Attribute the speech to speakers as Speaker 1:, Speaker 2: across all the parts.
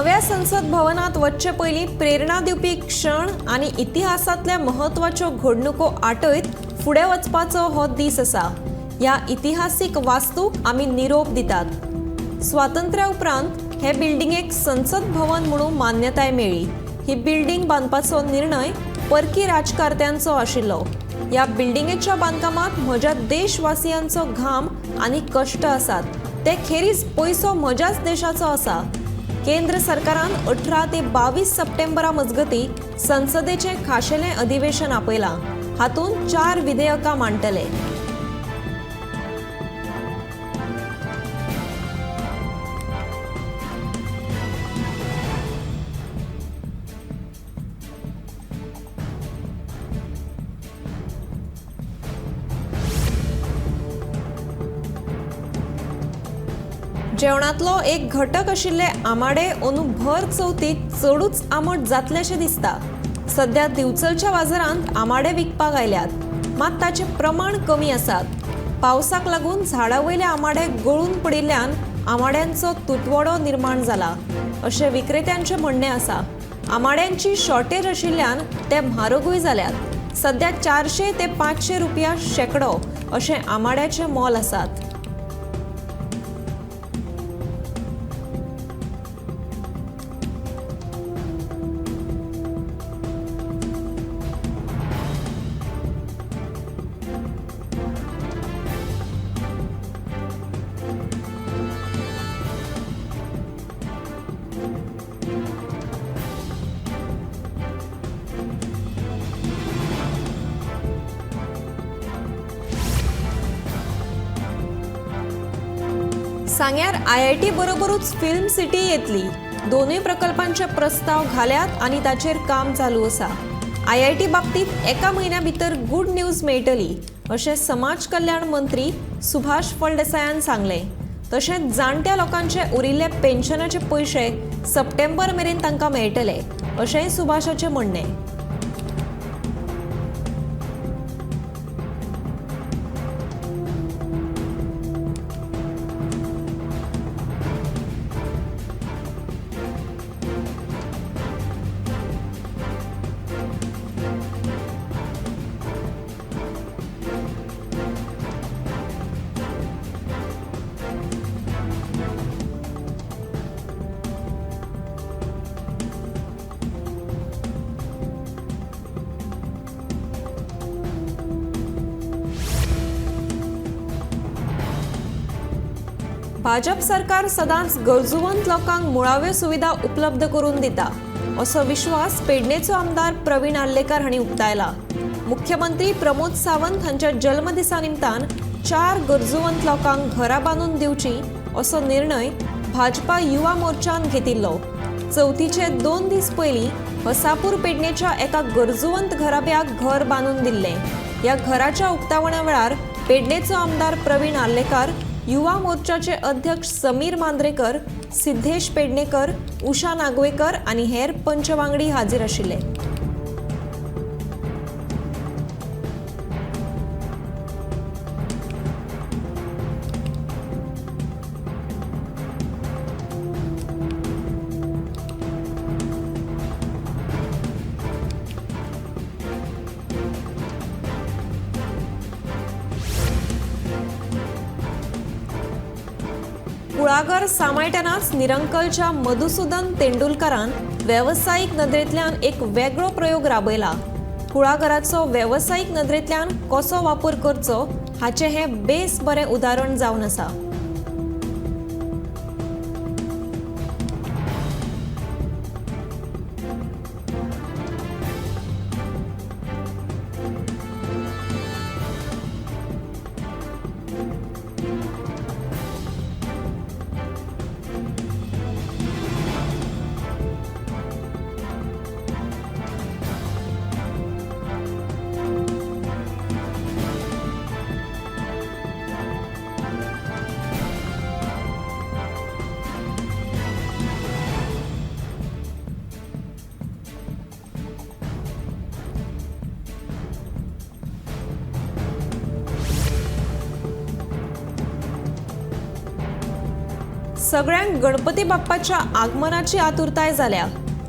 Speaker 1: नव्या संसद भवनात वचचे पयलीं प्रेरणा दिवपी क्षण आनी इतिहासांतल्या म्हत्वाच्यो घडणुको आठयत फुडें वचपाचो हो दीस आसा. ह्या इतिहासीक वास्तूक आमी निरोप दितात. स्वातंत्र्या उपरांत हे बिल्डिंगेक संसद भवन म्हणून मान्यताय मेळ्ळी. ही बिल्डिंग बांदपाचो निर्णय परकी राजकारत्यांचो आशिल्लो. ह्या बिल्डिंगेच्या बांदकामात म्हज्या देशवासियांचो घाम आनी कश्ट आसात, ते खेरीज पयसो म्हज्याच देशाचो आसा. केंद्र सरकारान 18 ते 22 सप्टेंबरा मजगती संसदेचें खाशेलें अधिवेशन आपयलां. हातूंत 4 विधेयकां मांडटले. जेवणांतलो एक घटक आशिल्ले आमाडे अंदू भर चवथीक चडूच आमट जातलेशें दिसता. सध्या दिवचलच्या बाजारांत आमाडे विकपाक आयल्यात, मात ताचें प्रमाण कमी आसात. पावसाक लागून झाडा वयले आमाडे गळून पडिल्ल्यान आमाड्यांचो तुटवडो निर्माण जाला अशें विक्रेत्यांचें म्हणणें आसा. आमाड्यांची शॉर्टेज आशिल्ल्यान ते म्हारगूय जाल्यात. सध्या 400 ते 500 रुपया शेकडो अशें आमाड्याचें मोल आसात. सांग्यार IIT बरोबरूच फिल्म सिटी येतली. दोनूय प्रकल्पांचे प्रस्ताव घाल्यात आनी ताचेर काम चालू आसा. IIT बाबतींत एका म्हयन्या भितर गुड न्यूज मेळटली अशें समाज कल्याण मंत्री सुभाष फळदेसायान सांगलें. तशेंच जाणट्या लोकांचे उरिल्ले पेन्शनाचे पयशे सप्टेंबर मेरेन तांकां मेळटले अशेंय सुभाषाचें म्हणणें. भाजप सरकार सदांच गरजूवंत लोकांक मुळाव्यो सुविधा उपलब्ध करून दिता असो विश्वास पेडणेचो आमदार प्रवीण आर्लेकार हांणी उक्तायला. मुख्यमंत्री प्रमोद सावंत हांच्या जल्मदिसा निमतान 4 गरजूवंत लोकांक घरां बांदून दिवची असो निर्णय भाजपा युवा मोर्चान घेतिल्लो. चवथीचे 2 दीस पयलीं हसापूर पेडणेच्या एका गरजूवंत घराब्याक घर बांदून दिल्लें. ह्या घराच्या उक्तावणा वेळार पेडणेचो आमदार प्रवीण आर्लेकार, युवा मोर्चाचे अध्यक्ष समीर मांद्रेकर, सिद्धेश पेडणेकर, उषा नागवेकर आनी हेर पंचवांगडी हाजीर आशिल्ले. कुळागर सांबाळटनाच निरंकलच्या मधुसूदन तेंडुलकरान वेवसायीक नदरेंतल्यान एक वेगळो प्रयोग राबयला. कुळागराचो वेवसायीक नदरेंतल्यान कसो वापर करचो हाचें हें बेस बरें उदाहरण जावन आसा. सगळ्यांक गणपती बाप्पाच्या आगमनाची आतुरताय जाल्या.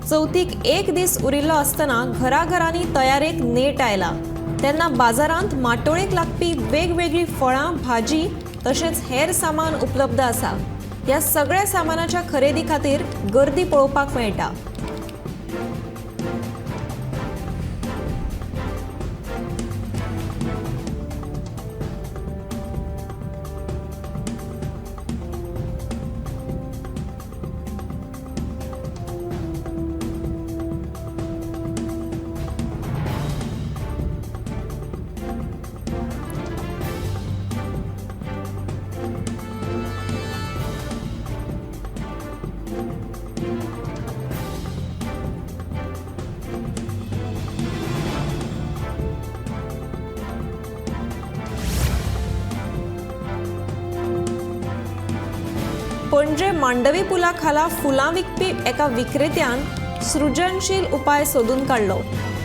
Speaker 1: चवथीक एक दीस उरिल्लो आसतना घराघरांनी तयारेक नेट आयला. तेन्ना बाजारांत माटोळेक लागपी वेगवेगळीं फळां, भाजी तशेंच हेर सामान उपलब्ध आसा. ह्या सगळ्या सामानाच्या खरेदी खातीर गर्दी पळोवपाक मेळटा. पणजे मांडवी पुला खाला फुलां विकपी एका विक्रेत्यान सृजनशील उपाय सोदून काडलो.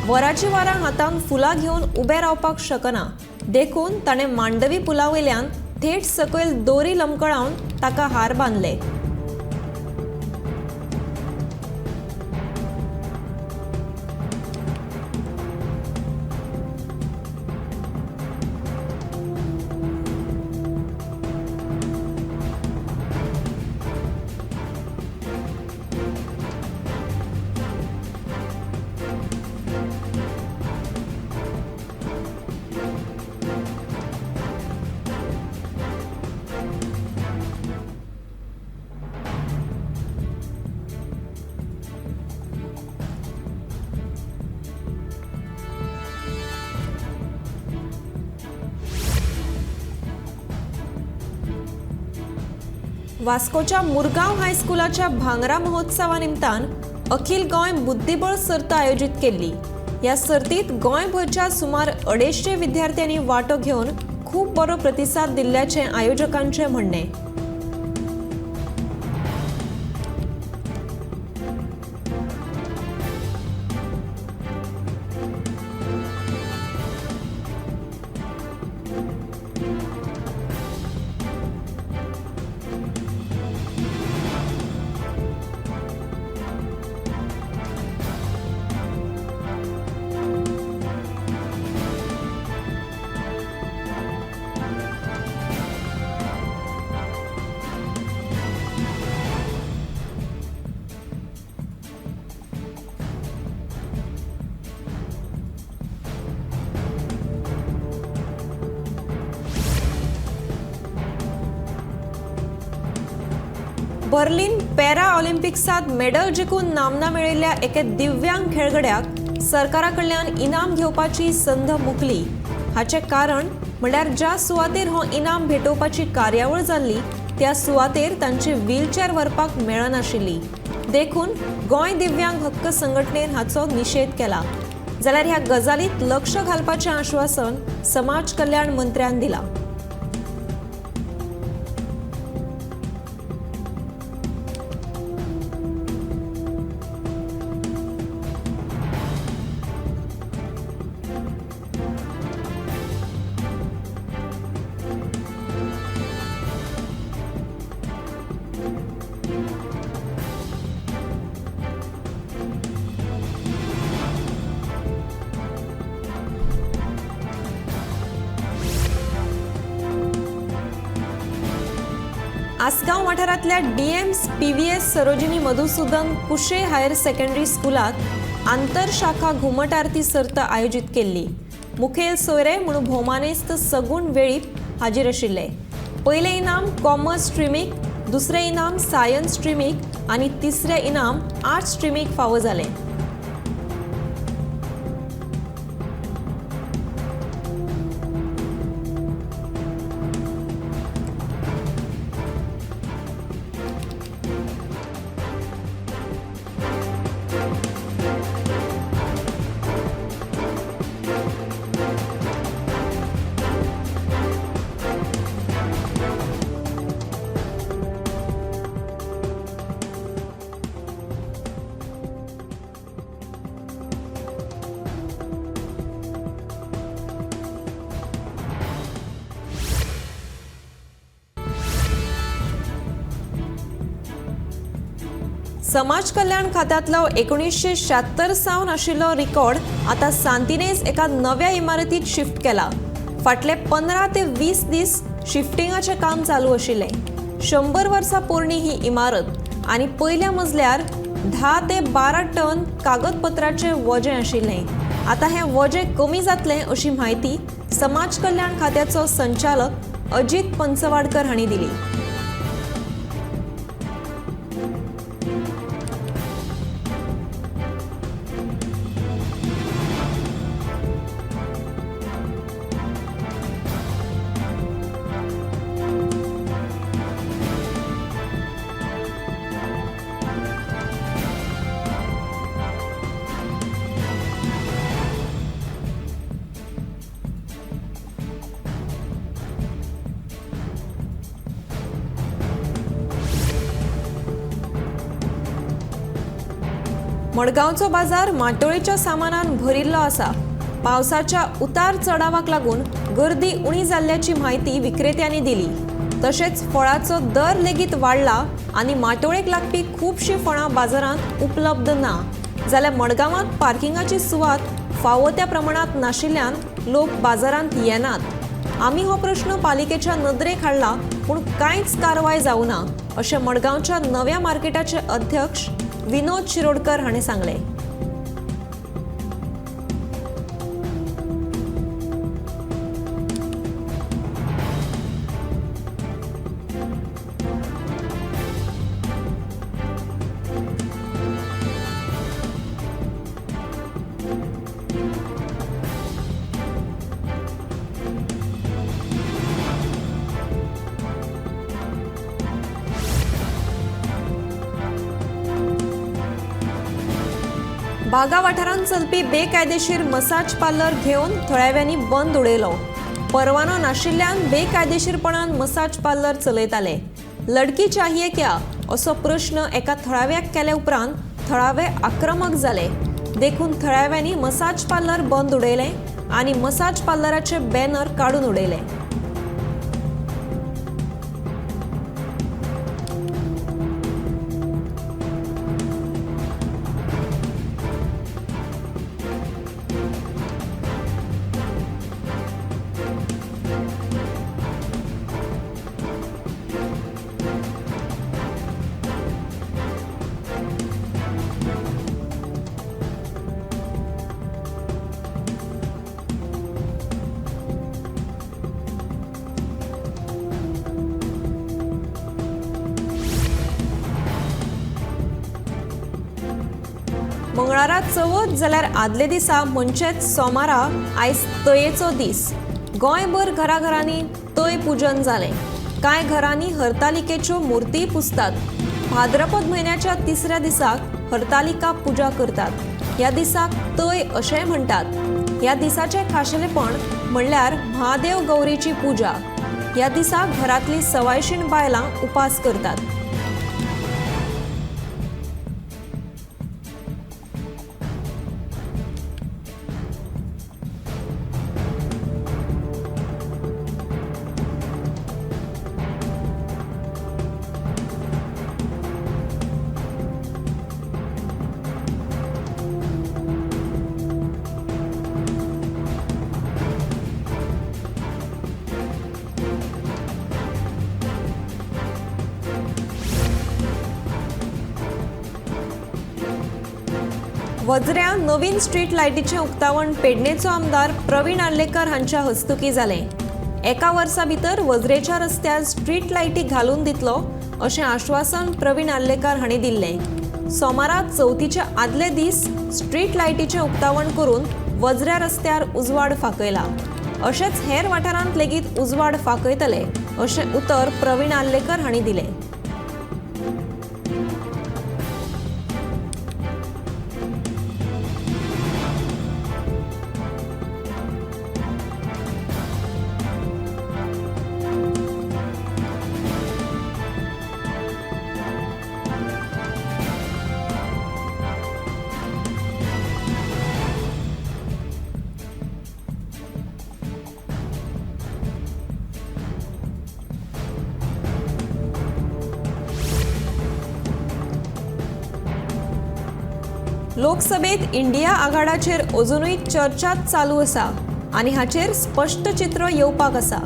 Speaker 1: वराची वरां हातान फुलां घेवन उबे रावपाक शकना देखून ताणें मांडवी पुला वयल्यान थेट सकयल दोरी लमकळावन ताका हार बांदले. वास्कोच्या मुरगांव हायस्कुलाच्या भांगरा महोत्सवा निमतान अखिल गोंय बुद्धिबळ सर्त आयोजीत केल्ली. ह्या सर्तीत गोंयभरच्या सुमार 250 विद्यार्थ्यांनी वांटो घेवन खूब बरो प्रतिसाद दिल्ल्याचें आयोजकांचें म्हणणें. बर्लिन पॅरा ऑलिम्पिक्सात मेडल जिखून नामना मेळिल्ल्या एके दिव्यांग खेळगड्याक सरकारा कडल्यान इनाम घेवपाची संद मुकली. हाचें कारण म्हणल्यार ज्या सुवातेर हो इनाम भेटोवपाची कार्यावळ जाल्ली त्या सुवातेर तांची व्हीलचॅर व्हरपाक मेळनाशिल्ली. देखून गोंय दिव्यांग हक्क संघटनेन हाचो निशेध केला. जाल्यार ह्या गजालीत लक्ष घालपाचें आश्वासन समाज कल्याण मंत्र्यान दिलां. आसगांव वाठारांतल्या DM's PVS Sarojini Madhusudan Kushe higher secondary स्कुलात आंतरशाखा घुमट आरती सर्त आयोजीत केल्ली. मुखेल सोयरे म्हणून भोवमानेस्त सगुण वेळीप हाजीर आशिल्ले. पयलें इनाम कॉमर्स स्ट्रीमीक, दुसरें इनाम सायन्स स्ट्रीमीक आनी तिसरें इनाम आर्ट्स स्ट्रीमीक फावो जालें. समाज कल्याण खात्यांतलो 1976 सावन आशिल्लो रिकॉर्ड आतां सांतिनेज एका नव्या इमारतीत शिफ्ट केला. फाटले 15 ते 20 दीस शिफ्टिंगाचें काम चालू आशिल्लें. 100 वर्सां पोरणी ही इमारत आनी पयल्या मजल्यार 10 ते 12 टन कागदपत्राचें वजें आशिल्लें. आतां हें वजें कमी जातलें अशी म्हायती समाज कल्याण खात्याचो संचालक अजित पंचवाडकर हांणी दिली. मडगांवचो बाजार माटोळेच्या सामानान भरिल्लो आसा. पावसाच्या उतार चढावाक लागून गर्दी उणी जाल्ल्याची म्हायती विक्रेत्यांनी दिली. तशेंच फळाचो दर लेगीत वाडला आनी माटोळेक लागपी खुबशीं फळां बाजारांत उपलब्ध ना. जाल्यार मडगांवांत पार्किंगाची सुवात फावो त्या प्रमाणांत नाशिल्ल्यान लोक बाजारांत येनात. आमी हो प्रश्न पालिकेच्या नदरेक हाडला पूण कांयच कारवाय जावना अशें मडगांवच्या नव्या मार्केटाचे अध्यक्ष विनोद शिरोडकर हांणी सांगलें. बागा वाठारांत चलपी बेकायदेशीर मसाज पार्लर घेवन थळाव्यांनी बंद उडयलो. परवानो नाशिल्ल्यान बेकायदेशीरपणान मसाज पार्लर चलयताले. लडकी चाहिए क्या असो प्रश्न एका थळाव्याक केल्या उपरांत थळावे आक्रमक जाले. देखून थळाव्यांनी मसाज पार्लर बंद उडयलें आनी मसाज पार्लराचे बॅनर काडून उडयले. मंगळारा चवथ जाल्यार आदले दिसा म्हणचेच सोमारा आयज तयेचो दीस. गोंयभर घराघरांनी तय पूजन जालें. कांय घरांनी हरतालिकेच्यो मूर्ती पुजतात. भाद्रपद म्हयन्याच्या तिसऱ्या दिसाक हरतालिका पुजा करतात. ह्या दिसाक तय अशेंय म्हणटात. ह्या दिसाचें खाशेलेपण म्हणल्यार महादेव गौरीची पुजा. ह्या दिसा घरांतली सवायशीण बायलां उपास करतात. वजऱ्या नवीन स्ट्रीट लायटीचें उक्तावण पेडणेचो आमदार प्रवीण आर्लेकर हांच्या हस्तुकी जालें. एका वर्सा भितर वजरेच्या रस्त्यार स्ट्रीट लायटी घालून दितलो अशें आश्वासन प्रवीण आर्लेकर हांणी दिल्लें. सोमारा चवथीच्या आदले दीस स्ट्रीट लायटीचें उक्तावण करून वजऱ्या रस्त्यार उजवाड फांकयला. अशेंच हेर वाठारांत लेगीत उजवाड फांकयतले अशें उतर प्रवीण आर्लेकर हांणी दिलें. लोकसभेत इंडिया आघाडाचेर अजुनूय चर्चा चालू आसा आनी हाचेर स्पश्ट चित्र येवपाक आसा।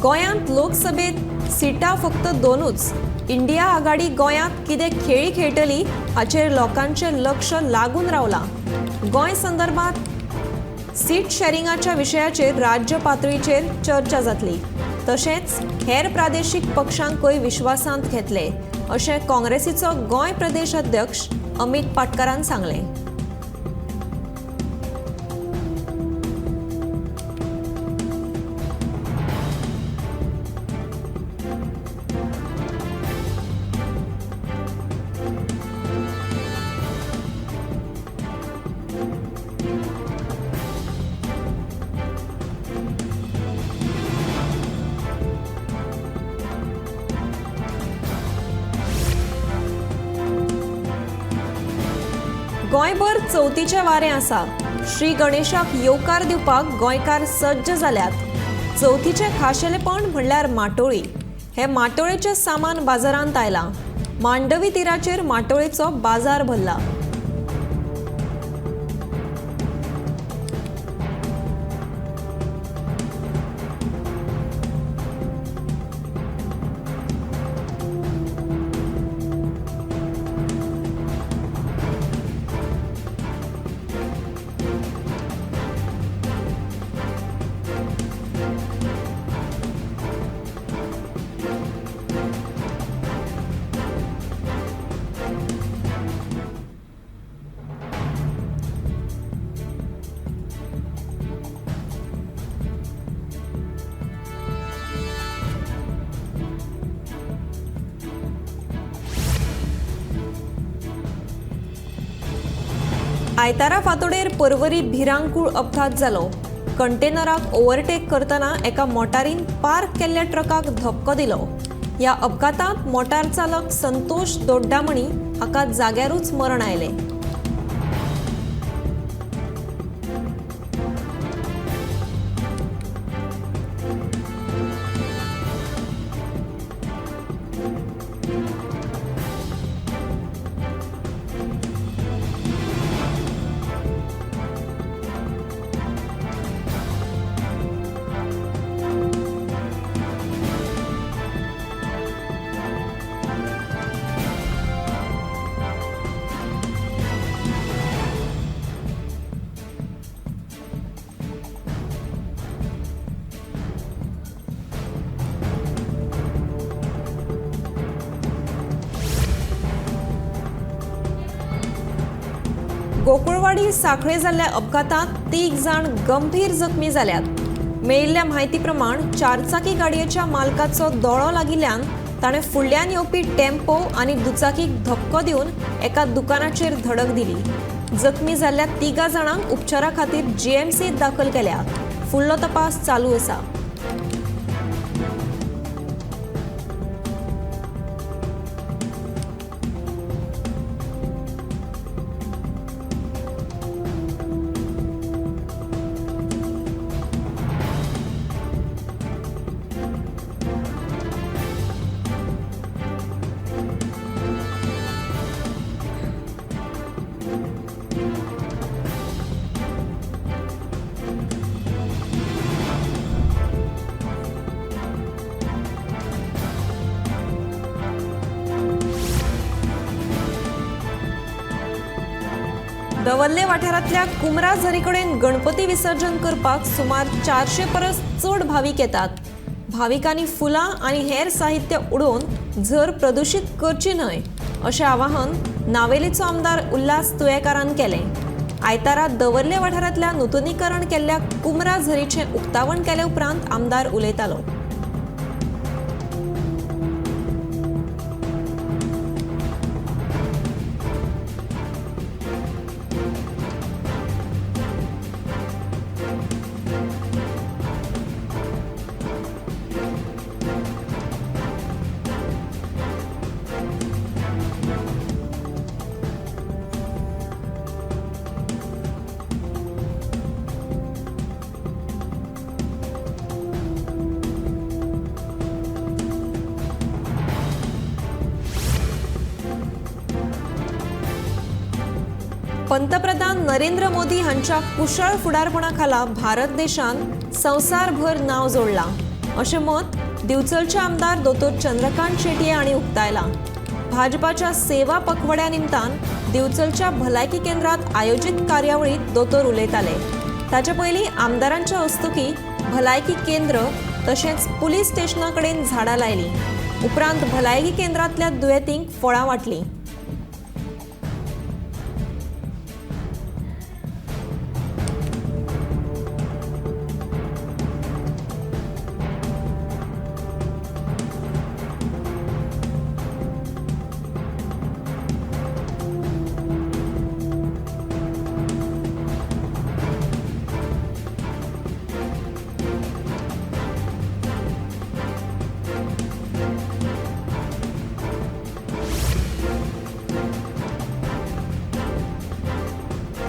Speaker 1: गोंयांत लोकसभेत सिटां फक्त 2च। इंडिया आघाडी गोंयांत कितें खेळी खेळटली हाचेर लोकांचें लक्ष लागून रावलां। गोंय संदर्भात सीट शॅरिंगाच्या विशयाचेर राज्य पातळीचेर चर्चा जातली, तशेंच हेर प्रादेशीक पक्षांकूय विश्वासांत घेतले अशें काँग्रेसीचो गोंय प्रदेश अध्यक्ष अमित पाटकारान सांगलें। गोंयभर चवथीचें वारें आसा। श्री गणेशाक येवकार दिवपाक गोंयकार सज्ज जाल्यात। चवथीचें खाशेलेपण म्हणल्यार माटोळी। हे माटोळेचें सामान बाजारांत आयलां। मांडवी तिराचेर माटोळेचो बाजार भरला। आयतारा फांतोडेर पर्वरी भिरांकूळ अपघात जालो। कंटेनराक ओव्हरटेक करतना एका मोटारीन पार्क केल्ल्या ट्रकाक धपको दिलो। ह्या अपघातांत मोटार चालक संतोष दोड्डामणी हाका जाग्यारूच मरण आयलें। गोकुळवाडी साखळे जाल्ल्या अपघातांत 3 जाण गंभीर जखमी जाल्यात। मेळिल्ल्या म्हायती प्रमाण चारचाकी गाडयेच्या मालकाचो दोळो लागिल्ल्यान ताणें फुडल्यान येवपी टेम्पो आनी दुचाकीक धपको दिवन एका दुकानाचेर धडक दिली। जखमी जाल्ल्या 3 जाणांक उपचारा खातीर जीएमसीत दाखल केल्या। फुडलो तपास चालू आसा। दवल्ले वाठारांतल्या कुमरा झरीकडेन गणपती विसर्जन करपाक सुमार 400 परस चड भावीक येतात। भाविकांनी फुलां आनी हेर साहित्य उडोवन झर प्रदूषित करची न्हय अशें आवाहन नावेलीचो आमदार उल्हास तुयेकारान केलें। आयतारा दवर्ले वाठारांतल्या नुतनीकरण केल्ल्या कुमरा झरीचें उक्तावण केले उपरांत आमदार उलयतालो। पंतप्रधान नरेंद्र मोदी हांच्या कुशळ फुडारपणा खाला भारत देशान संवसारभर नांव जोडलां अशें मत दिवचलचे आमदार दोतोर चंद्रकांत शेटये हांणी उक्तायलां. भाजपाच्या सेवा पखवड्या निमतान दिवचलच्या भलायकी केंद्रात आयोजीत कार्यावळीत दोतोर उलयताले. ताचे पयलीं आमदारांच्या हस्तुकीं भलायकी केंद्र तशेंच पुलीस स्टेशना कडेन झाडां लायलीं. उपरांत भलायकी केंद्रांतल्या दुयेंतींक फळां वांटलीं.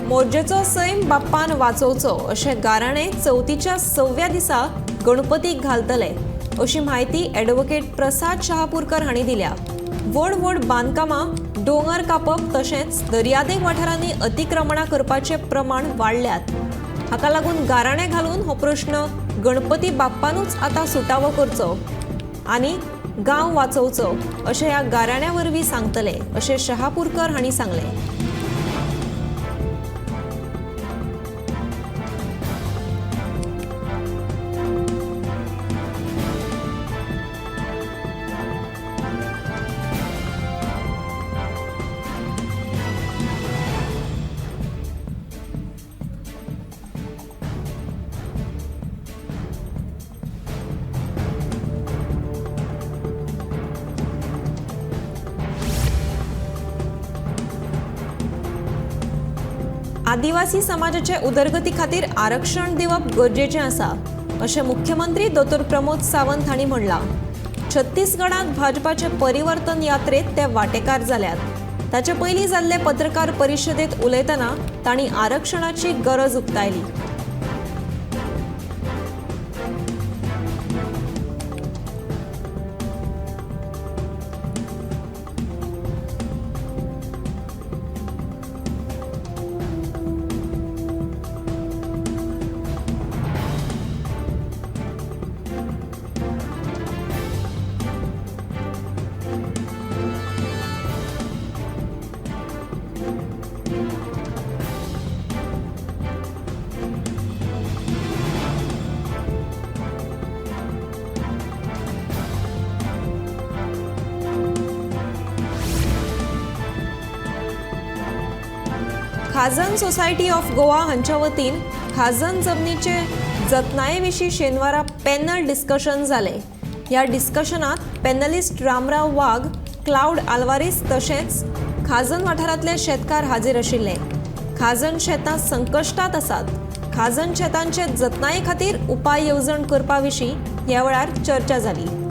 Speaker 1: मोरजेचो सैम बाप्पान वाचोवचो अशें गाराणें चवथीच्या 6व्या दिसा गणपतीक घालतले अशी म्हायती ॲडव्होकेट प्रसाद शहापूरकर हांणी दिल्या. व्हड व्हड बांदकामां, दोंगर कापप तशेंच दर्यादेग वाठारांनी अतिक्रमणां करपाचें प्रमाण वाडल्यात. हाका लागून गाराणें घालून हो प्रश्न गणपती बाप्पानूच आतां सुटावो करचो आनी गांव वाचोवचो अशें ह्या गाराण्या वरवीं सांगतले अशें शहापूरकर हांणी सांगलें. आदिवासी समाजाचे उदरगती खातीर आरक्षण दिवप गरजेचें आसा अशें मुख्यमंत्री दोतोर प्रमोद सावंत हांणी म्हणलां. छत्तीसगडांत भाजपाचे परिवर्तन यात्रेत ते वांटेकार जाल्यात. ताचे पयलीं जाल्ले पत्रकार परिशदेंत उलयतना तांणी आरक्षणाची गरज उक्तायली. खाजन सोसायटी ऑफ गोवा हांच्या वतीन खाजन जमनीचे जतनाये विशीं शेनवारा पॅनल डिस्कशन जालें. ह्या डिस्कशनांत पॅनलिस्ट रामराव वाघ, क्लावड आल्वारीस तशेंच खाजन वाठारांतले शेतकार हाजीर आशिल्ले. खाजन शेतां संकश्टांत आसात. खाजन शेतांचे जतनाये खातीर उपाय येवजण करपा विशीं ह्या वेळार चर्चा जाली.